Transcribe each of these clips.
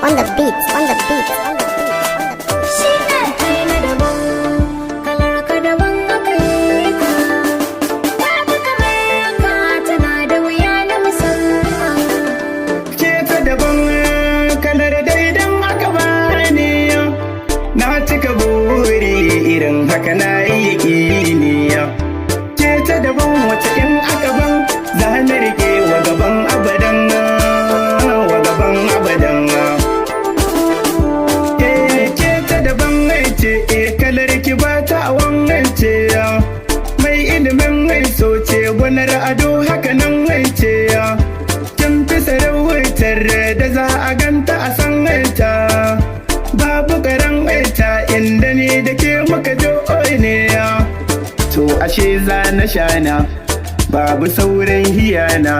On the beat, on the beat, on the beat, on the beat. Shi ne kai na daban, kalar ka daban aka yi ka. Babu kamar ka, tana da wuya na musamman. Ke ta daban, kalar da idan aka bani, na cika buri, irin haka na yi yaƙini. Ke ta daban, wata in aka ban, za na rike wa gaban abadan, wa gaban abadan. Eh, ke ta daban ce, eh, kalar ki ba ta wangance, mai ilimin so ce, gwanar ado haka nan ce, kin fi sarautar da za a ganta a san ta, babu karan ta inda ne da ke muka jo ne. To ashe za na shana, babu sauran hiyana,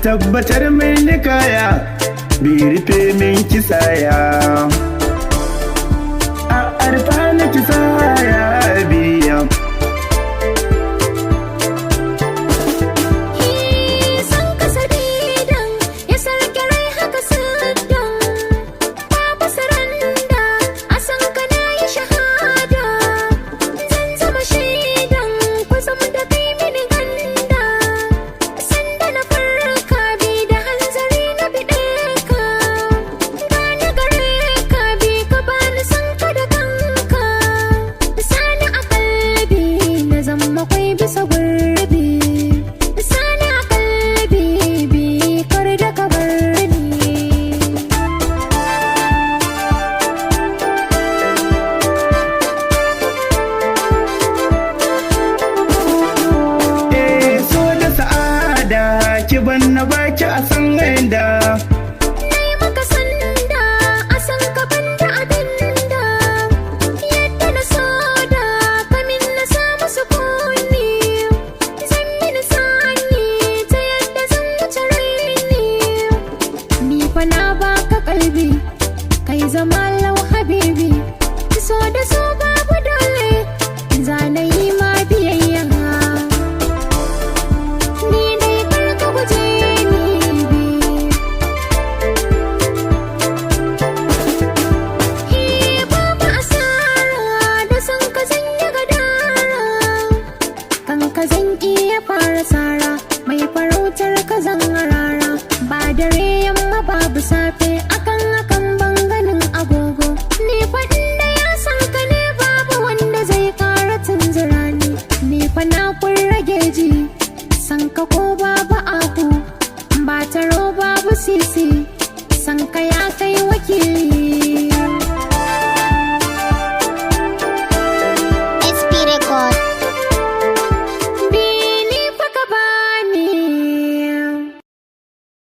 tabbatar min kaya bi rufe min kisaya, a arfa na kisaya biya. San ka sadidan ya sarki rai haka siddan. Babu saranda, a san ka na yi shahada. Zan zama shaidan kusan da kai mini ganda. Sanda na farka bi da hanzari na biɗe ka. Gani gare ka bi ka bani san ka da kanka. Sani a kalbi na zama kwai bisa gurbi. Sani a kalbi bi kar da ka bar ni. Eh, so da sa'ada ki ban na baki a san da Nai maka sanda a san ka banda abinda yadda na so da kamin na samu sukuni, zan mini sani ta yadda zan wuce raini. Ni fa na baka kalbi, kai zama lau habibi, so da so babu dole, zana yi ma biyayya. Ni dai kar ka guje ni bi. Babu asara da san ka zan yi gadara, kan ka zan iya fara sara, mai farautar ka zan harara, ba dare yamma babu safe, akan akan banganin agogo. Ni faɗin da ya san ka ne, babu wanda zai kara tunzura ni. Ni fa na kun rage ji, san ka ko babu ahu, ba taro babu sisi, san ka ya